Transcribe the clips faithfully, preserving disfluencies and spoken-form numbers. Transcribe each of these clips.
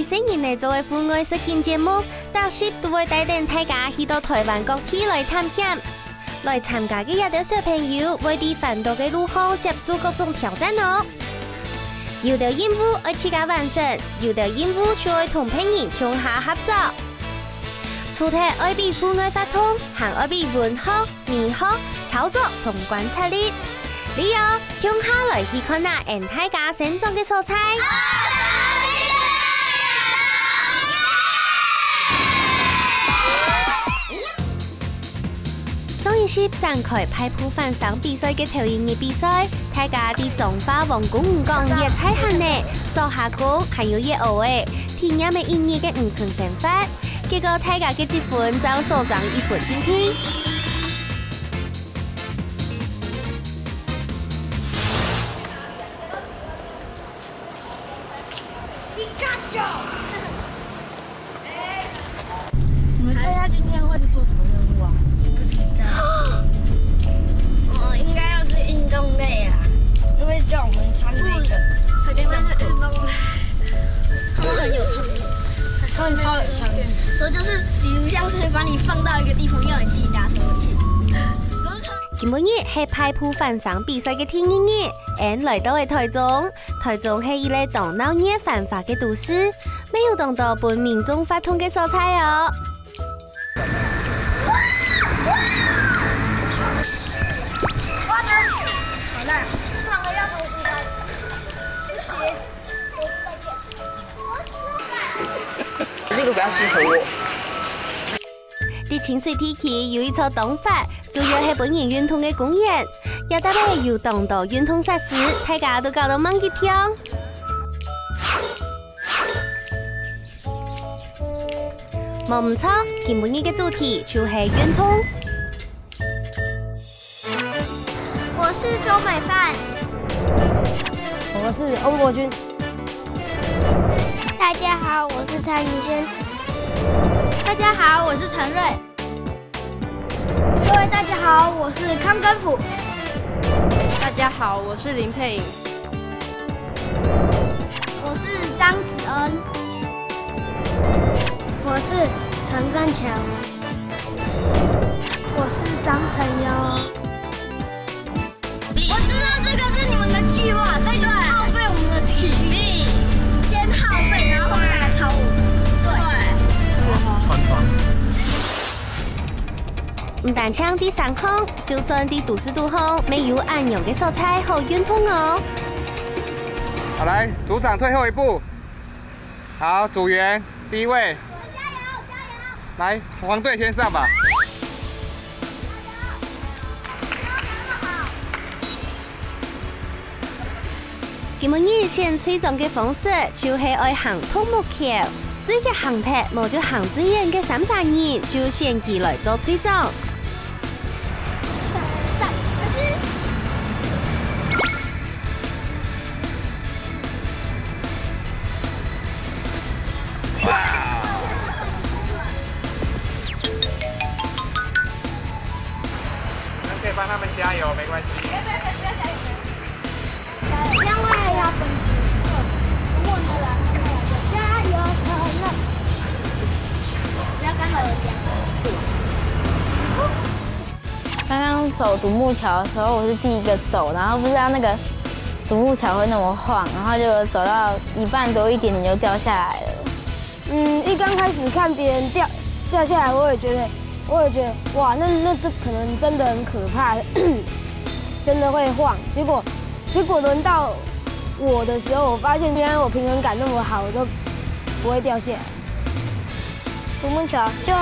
細人仔做个戶外實境節目，逐集都會帶等大家去到臺灣各地來探險。來參加个這兜小朋友會在環島个路項接受各種挑戰哦。有兜任務愛自家完成，有兜任務就愛同別人共下合作。除忒愛比戶外活動，還愛比文學、 美學、操作同觀察力。你哦，共下來去看啊，𫣆大家生長个所在。上一集展開排步返鄉比賽个頭一日比賽，大家在彰化王公園講越大漢仔、做蝦公還有越芋仔，體驗了一日个農村生活。結果大家个積分照所爭一分定定。 你们猜一下今天会是做什么任务啊？不知道。哦，应该要是运动类啊，因为叫我们穿那个，他就会是运动类。他们很有创意，他们超有创意。说就是，比如像是把你放到一个地方，要你自己搭车回去。怎么可能？今晡日係排步返鄉比賽个第二日，𫣆來到了臺中。臺中係一個當鬧熱繁華个都市，乜有當多分民眾活動个所在哦。 這個比較適合我。在清水地區有一座當闊，主要係分人運動个公園。這搭仔有當多運動設施，大家都搞到吂激暢。 無毋著，今晡日个主題就係運動。我是周美范。我是翁博君。大家好，我是蔡明軒。大家好，我是陈瑞。 各位大家好，我是康根福。大家好，我是林佩莹。我是张子恩。我是陈冠强。我是张晨佑。 我知道這個是你們的計劃，但就是耗費我們的體力，先耗費，然後後面來找我們。對。穿幫。毋單淨在山項，就算在都市肚項，乜有恁樣个所在好運動哦。好，來，組長最後一步。 好，組員，第一位。我加油，加油！來，黃隊先上吧。今晡日選隊長个方式，就係愛行獨木橋。最遽行忒，無就行最遠个三儕人，就選佢來做隊長。 你們可以幫他們加油，沒關係。這樣我也要分組。加油，可樂。不要跟我講。 剛剛走獨木橋的時候，我是第一個走，然後不知道那個獨木橋會那麼晃，然後就走到一半多一點點就掉下來了。嗯，一剛開始看別人掉，掉下來，我也覺得，我也覺得，哇，那，那這可能真的很可怕，真的會晃。結果，結果輪到我的時候，我發現原來我平衡感那麼好，我都不會掉下來。 獨木橋就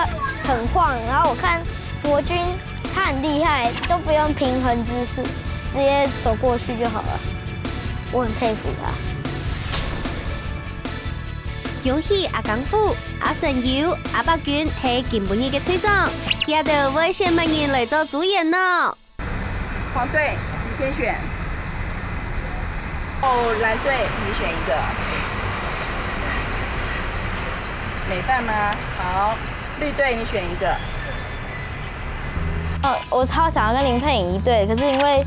很晃，然後我看博君他很厲害，都不用平衡姿勢，直接走過去就好了。我很佩服他。恭喜阿江虎、阿神友、阿伯君係今晡日个隊長，這下會選麼人來做組員呢？ 黃隊，你先選。哦，藍隊，你選一個。美范嗎？好，綠隊，你選一個。哦，我超想要跟林佩穎一隊，可是因為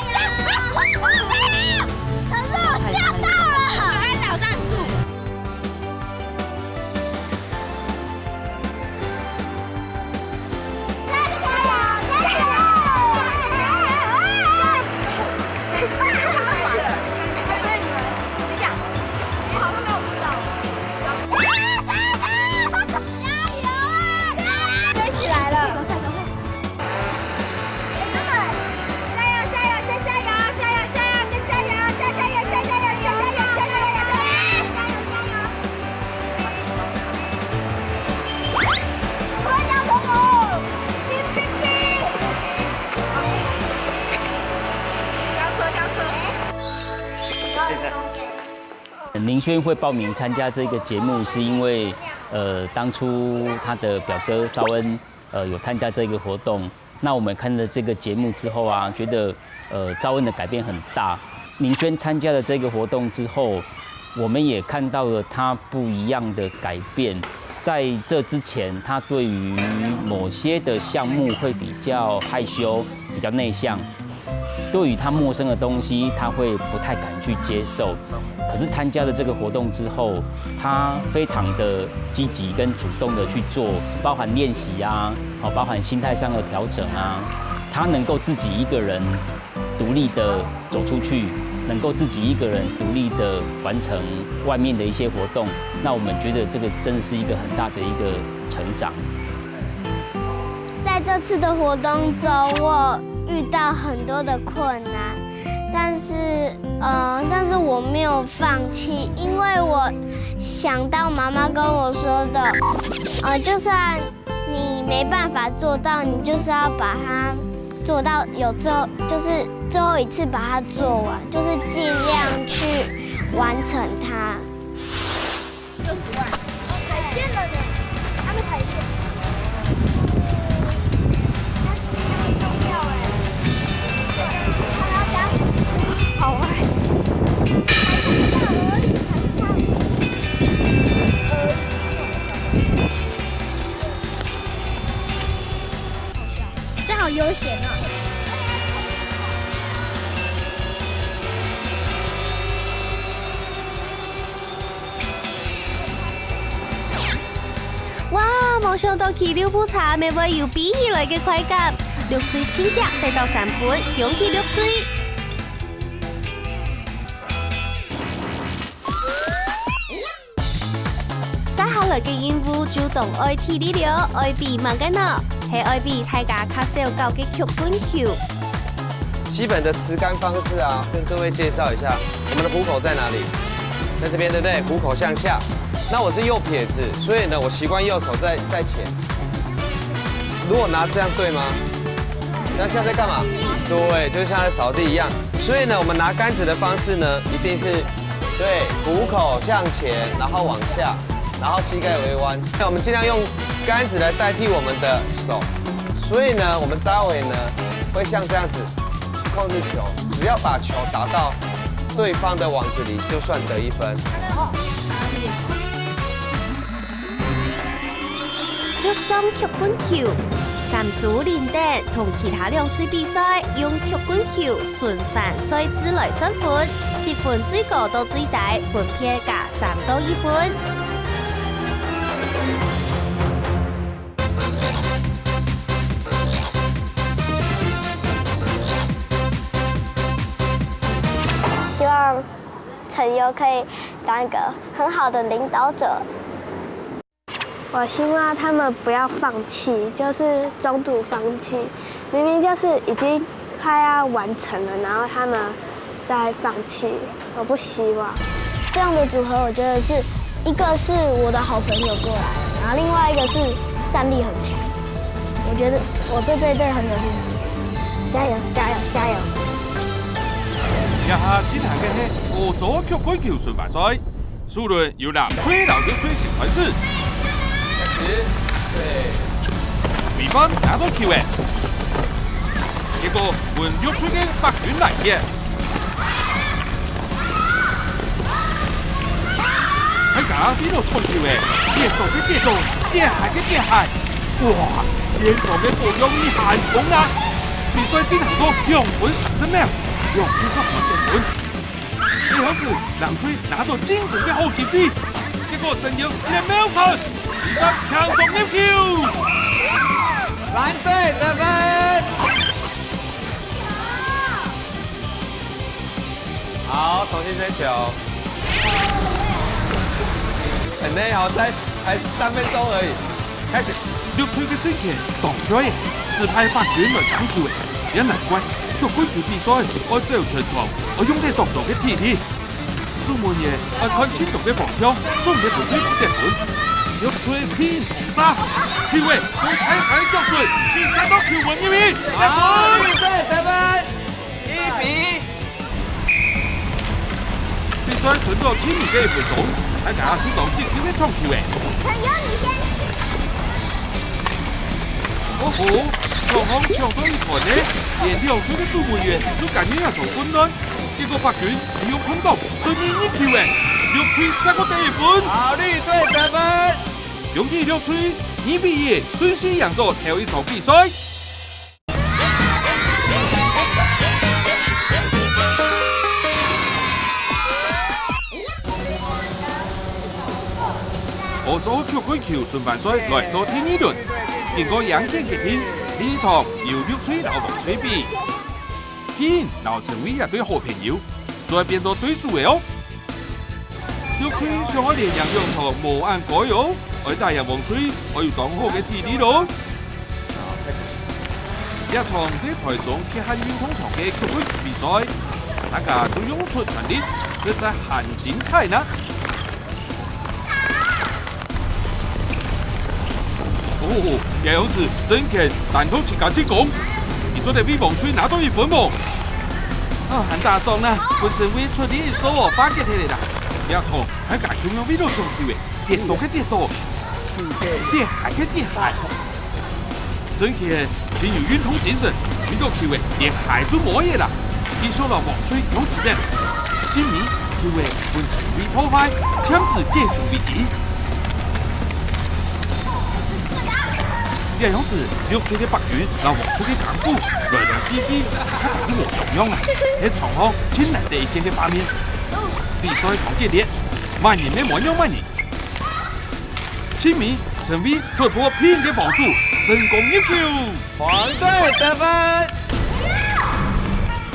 可是我吓到了。我刚找战术。加油！加油！加油！林轩会报名参加这个节目，是因为，呃，当初他的表哥赵恩，呃，有参加这个活动。那我们看了这个节目之后啊，觉得，呃，赵恩的改变很大。林轩参加了这个活动之后，我们也看到了他不一样的改变。在这之前，他对于某些的项目会比较害羞，比较内向。对于他陌生的东西，他会不太敢去接受。可是参加了这个活动之后，他非常的积极跟主动的去做，包含练习啊，哦，包含心态上的调整啊，他能够自己一个人独立的走出去，能够自己一个人独立的完成外面的一些活动，那我们觉得这个真的是一个很大的一个成长。这次的活动中，我遇到很多的困难，但是，呃，但是我没有放弃，因为我想到妈妈跟我说的，呃，就算你没办法做到，你就是要把它做到有最后，就是最后一次把它做完，就是尽量去完成它。六十万，海鲜了呢，他们海鲜。它很重要哎。好啊。这好悠闲哦。哇，無想到騎溜冰車乜會有比起來个快感。綠隊盡遽得到三分，恭喜綠隊！ 接下來个任務就當愛體力了，愛比麼个呢？係愛比大家較少搞个曲棍球。基本的持竿方式啊，跟各位介绍一下，我们的虎口在哪里？在这边，对不对？虎口向下。那我是右撇子，所以呢，我习惯右手在，在前。如果拿这样对吗？那像在干嘛？对，就像在扫地一样。所以呢，我们拿杆子的方式呢，一定是，对，虎口向前，然后往下，然后膝盖微弯。那我们尽量用杆子来代替我们的手，所以呢，我们待会呢会像这样子控制球，只要把球打到对方的网子里，就算得一分。 陸上曲棍球，三組輪等同其他兩隊比賽，用曲棍球循環賽制來算分，積分最高到最低，分別加三到一分。希望陈优可以当一个很好的领导者。 我希望他们不要放弃，就是中途放弃。明明就是已经快要完成了，然后他们在放弃，我不希望。这样的组合，我觉得是一个是我的好朋友过来了，然后另外一个是战力很强。我觉得我对这一队很有信心。加油，加油，加油！这下进行个系澳洲曲棍球巡回赛。 首轮由蓝隊摎绿队先开始。开始，对。对方拿到球仔，结果分绿队个白軍來接。哎呀，變到傳球仔，跌倒个跌倒，跌鞋个跌鞋。哇，連場个保育力還重啊！比賽進行到兩分三十秒，兩隊都無得分。 最後係藍隊拿到進攻个好機會，結果陳優一个妙傳，比分輕鬆入球。藍隊得分。好，重新接球。很累哦，才，才三分钟而已。开始。绿队个進攻當快，只派白軍來爭球仔，也難怪，曲棍球比賽愛走全場，愛用得當多个體力。 守門員愛看盡多个方向，總毋得分對方得分。綠隊拼衝殺，球仔對大大个腳脣，佢斬到球門入去，得分！好，綠隊得分，一比。比賽伸到盡尾个一分鐘，大家就當積極个搶球仔。陳優，你先去。哦吼，雙方搶到一半呢，連兩隊个守門員都感覺也當混亂。 結果白軍利用空檔順利入球仔，綠隊再過得一分。好，綠隊得分。恭喜綠隊，二比一順勢贏到頭一場比賽。澳洲曲棍球循環賽來到第二輪，經過贏錢決定，第一場由綠隊摎黃隊比。 Tin摎陳偉這對好朋友，就愛變做對手了哦。綠隊想愛連贏兩場無恁該哦，愛打贏黃隊，愛有當好个體力咯。好，開始。這場係臺中極限運動場个曲棍球比賽，大家都用出全力，實在還精彩呢！哦，這樣子真肯單靠自家進攻，佢做得為黃隊拿到一分無？啊，還打爽呢，分陳偉出力一掃哦，化解忒了啦！這場大家共樣為著搶球仔，跌倒个跌倒，跌鞋个跌鞋。 真係盡有運動精神，為著球仔連鞋都無仔啦！繼續摎黃隊搶分，盡尾球仔分陳偉破壞，暫時解除危機。這樣時，綠隊个白雲摎黃隊个功夫來來去去，大家都無相讓啊！係場項盡難得一見个畫面。比賽當激烈，麼人乜無讓麼人。 盡尾，陳偉突破別人个防守，成功入球！黃隊得分！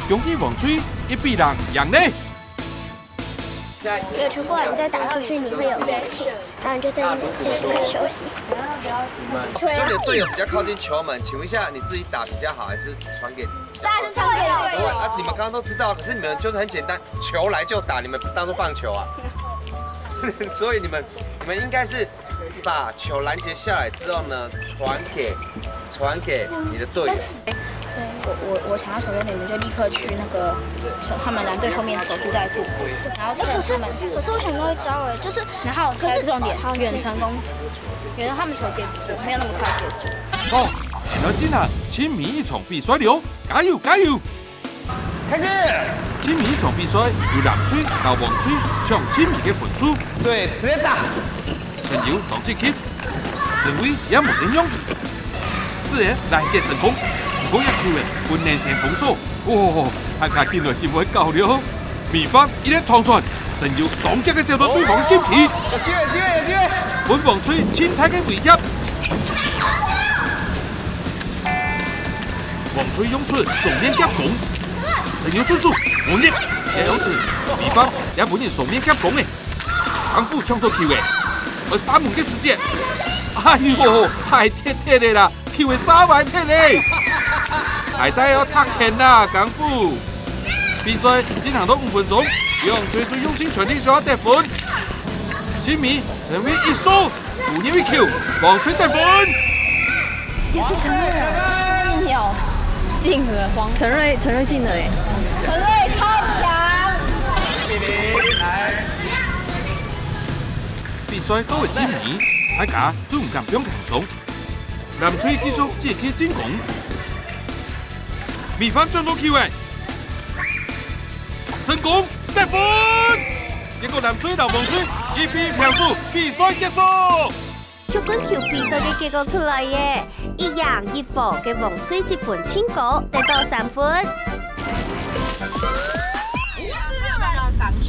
恭喜黃隊一比零贏了！有球過來，你再打出去，你會有默契，然後你就在那邊可以休息。所以你的队友比较靠近球门，请问一下，你自己打比较好，还是传给？当然是传给队友。啊，你们刚刚都知道，可是你们就是很简单，球来就打，你们当做棒球啊。所以你们，你们应该是把球拦截下来之后呢，传给，传给你的队友。所以我，我，我想要求救，你们就立刻去那个球，他们蓝队后面守株待兔，然后趁他们。可是我想到一招哎，就是然后可是重点，好，远程攻击，远程他们球接不住，没有那么快接住。哦，原來今下盡尾一場比賽了，加油加油！開始！盡尾一場比賽由藍隊摎黃隊搶盡尾个分數。對，直接打。陳友當積極，陳偉也無得讓佢。自然攔截成功，毋過一球仔分內線封鎖。哇，大家緊來緊會搞了。米飯一粒長傳，陳友當遽个接到對方个禁區。有機會，有機會，有機會！分黃隊盡大个威脅。 黃隊用出雙面夾攻，陳友出手，無入，這樣時，米飯也分人雙面夾攻了。功夫搶到球仔，愛射門个時節，哎喲，還忒忒了啦，球仔射歪忒了，還帶愛踢偏啦，功夫。比賽進行到五分鐘，兩隊都用盡全力想要得分。盡尾，陳偉一掃， 補入一球，黃隊得分。也是陳瑞啊，一秒進了，黃陳瑞，陳瑞進了欸。陳瑞超強。比賽到了盡尾，大家都毋敢放輕鬆，藍隊繼續積極進攻。米飯轉到球仔， 成功得分！結果藍隊摎黃隊一比一平手，比賽結束。曲棍球比賽个結果出來耶！一贏一和个黃隊積分盡高，得到三分。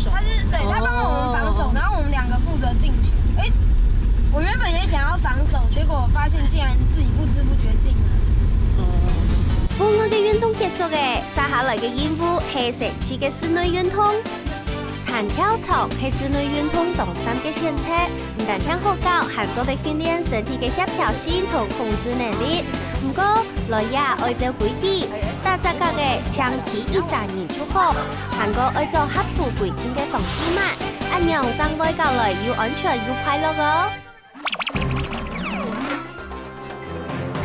他是幫我們防守，然後我們兩個負責進球。欸，我原本也想要防守，結果我發現竟然自己不知不覺進了。戶外个運動結束欸， 接下來个任務係神奇个室內運動。彈跳床係室內運動當讚个選擇，毋單淨好搞，還做得訓練身體个協調性同控制能力。毋過，來呀，愛照規矩，打隻結仔淨企一儕人就好，還過愛著合乎規定个方式嘛，恁樣正會搞來又安全又快樂哦。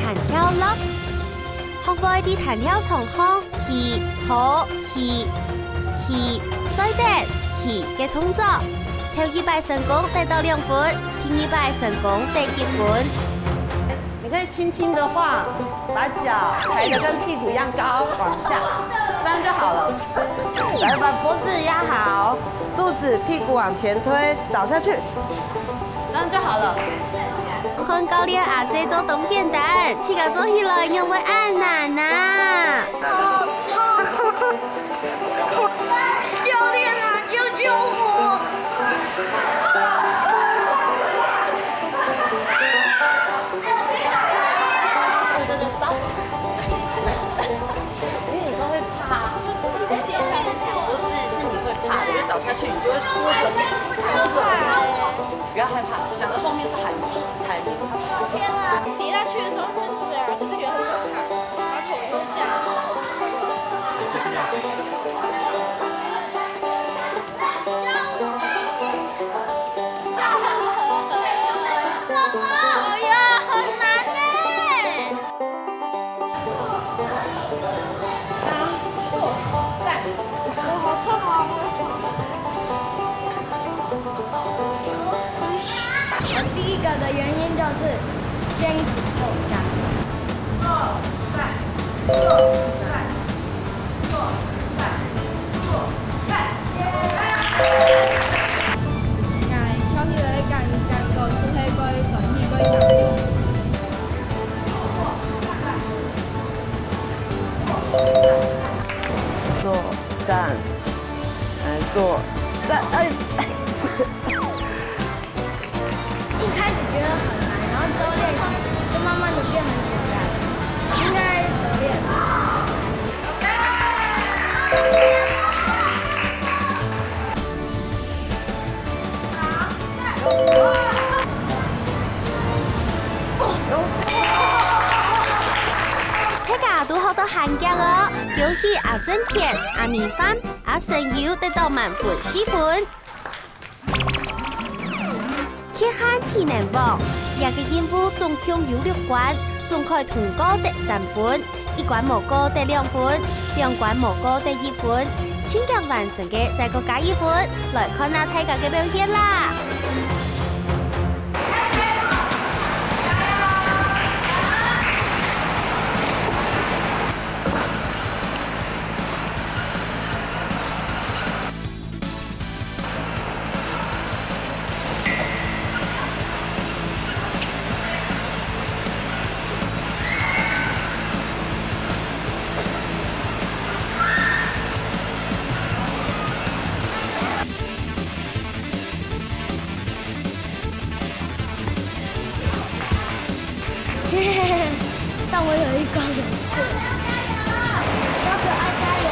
彈跳樂，學會在彈跳床項起、坐、起、起、睡等、起个動作。頭一擺成功得到兩分，第二擺成功得一分。你可以輕輕的畫，把腳抬得跟屁股一樣高，往下，這樣就好了。來，把脖子壓好，肚子、屁股往前推，倒下去。 這樣就好了。看教練阿姊做當簡單，自家做起來仰會恁難啊？好痛！教練啊，救救我！因為你都會怕。不是，是你會怕，因為倒下去你就會縮著，縮著。 不要害怕，想著後面是海綿，海綿它是天啊！跌下去的時候，對啊，就是覺得很可怕，然後頭也是的原因就是辛苦做不下去。𠊎跳起來个感，感覺就係蓋歡喜、蓋享受。做讚，來做讚，哎！ 一開始覺得很難，然後之後練習就慢慢地變很簡單，應該熟練了。大家都學到還遽哦！恭喜阿正乾、阿米凡、阿神友得到滿分四分。 缺陷體能王，這個任務總共有六關，總可以通過得三分，一關無過得兩分，兩關無過得一分。盡遽完成个再過加一分，來看下大家个表現啦！ 但我有一關有過。要不要加油？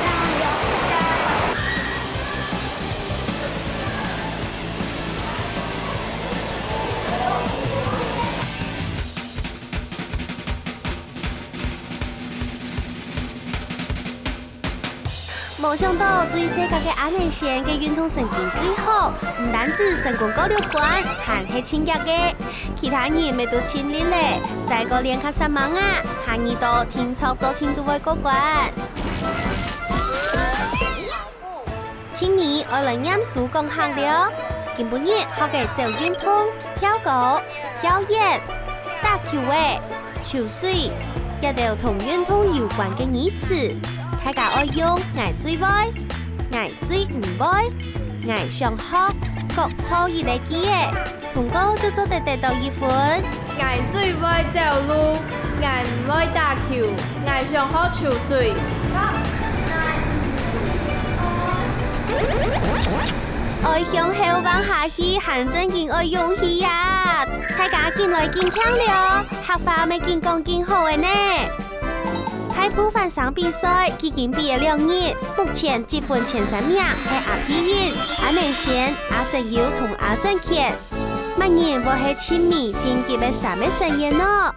加油！加油！ 無想到最細个个阿明賢个運動神經最好，毋單止成功過六關，還係盡遽个。其他人乜都盡力咧，再過練較煞猛啊，下二到定著做盡都會過關。 今日愛來唸書講客了。今晡日學个走運動、跳高、跳遠、打球仔、泅水，這兜同運動有關个語詞，大家愛用𠊎最會、𠊎最毋會、𠊎想學，各湊一個句仔。 通過就做得得到一分。𠊎最會走路，𠊎毋會打球，𠊎想學泅水。愛向後望下去，還正經愛勇氣啊！大家緊來緊慶了，客話乜緊講緊好个呢！ 大部分省比賽已經比了兩日，目前積分前三名係阿皮音、阿明賢、阿神友同阿正乾。麼人會係盡尾晉級个三個成員呢？